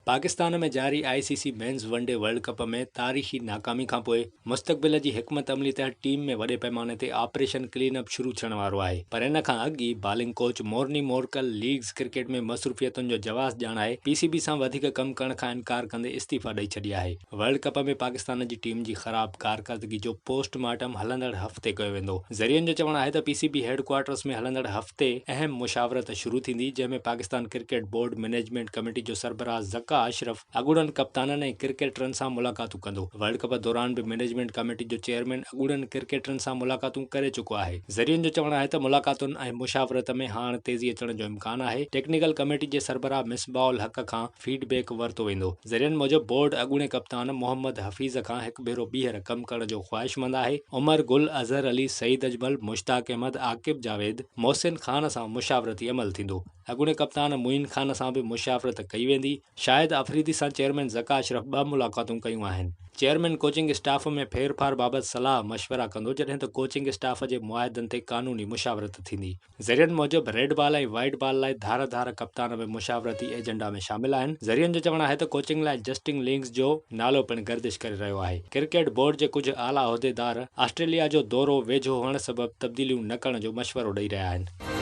پاڪستان ۾ جاري I C C men's one day world cup ۾ تاريخي ناڪامي کانپوء مستقبل جي حڪمت عملي تحت ٽيم ۾ وڏي پئماني تي آپريشن ڪلين اپ شروع ٿيڻ وارو آهي پر ان کان اڳ ئي bowling coach Morne Morkel leagues cricket ۾ مصروفيتن جو جواز ڄاڻائي پي سي بي سان وڌيڪ ڪم ڪرڻ کان انڪار ڪندي استعيفيٰ ڏئي ڇڏي آهي. ورلڊ ڪپ ۾ پاڪستان جي ٽيم جي خراب ڪارڪردگي جو پوسٽ مارٽم هلندڙ هفتي ڪيو ويندو. ذريعن جو چوڻ آهي ته P C B head quarters ۾ هلندڙ هفتي اهم مشاورت شروع ٿيندي جنهن ۾ Pakistan cricket board management committee جو سربراهه ذڪا اشرف اڳوڻن ڪپتانن ۽ ڪرڪيٽرن سان ملاقاتون ڪندو. ورلڊ ڪپ دوران به مئنيجمينٽ ڪميٽي جو چيئرمين اڳوڻن ڪرڪيٽرن سان ملاقاتون ڪري چڪو آهي. ذريعن جو چوڻ آهي ته ملاقاتن ۽ مشاورت ۾ هاڻ تيزي اچڻ جو امڪان آهي. ٽيڪنيڪل ڪميٽي جي سربراهه مصباح الحق کان فيڊ بيڪ ورتو ويندو. ذريعن موجب بورڊ اڳوڻي ڪپتان محمد حفيظ کان هڪ ڀيرو ٻيهر ڪم ڪرڻ جو خواهشمند آهي. عمر گل، اظهر علي، سعيد اجمل، مشتاق احمد، عاقب جاويد، محسن خان سان مشاورتي عمل ٿيندو. اڳوڻي ڪپتان معين خان سان به مشاورت ڪئي ويندي. شاهد آفريدي سان چيئرمين ذڪا اشرف ٻه ملاقاتون ڪيون آهن. چيئرمين ڪوچنگ اسٽاف ۾ ڦيرڦار بابت صلاح مشورا ڪندو جڏهن ته ڪوچنگ اسٽاف جي معاهدن تي قانوني مشاورت ٿيندي. ذريعن موجب ريڊ بال ۽ وائيٽ بال لاء ڌار ڌار ڪپتان به مشاورتي ايجنڊا ۾ شامل آهن. ذريعن جو چوڻ آهي ته ڪوچنگ لاء جسٽن لينگز جو نالو پڻ گردش ڪري رهيو آهي. ڪرڪيٽ بورڊ جي ڪجهه اعليٰ عهديدار آسٽريليا جو دورو ويجهو هئڻ سبب تبديليون نه ڪرڻ جو مشورو ڏئي رهيا آهن.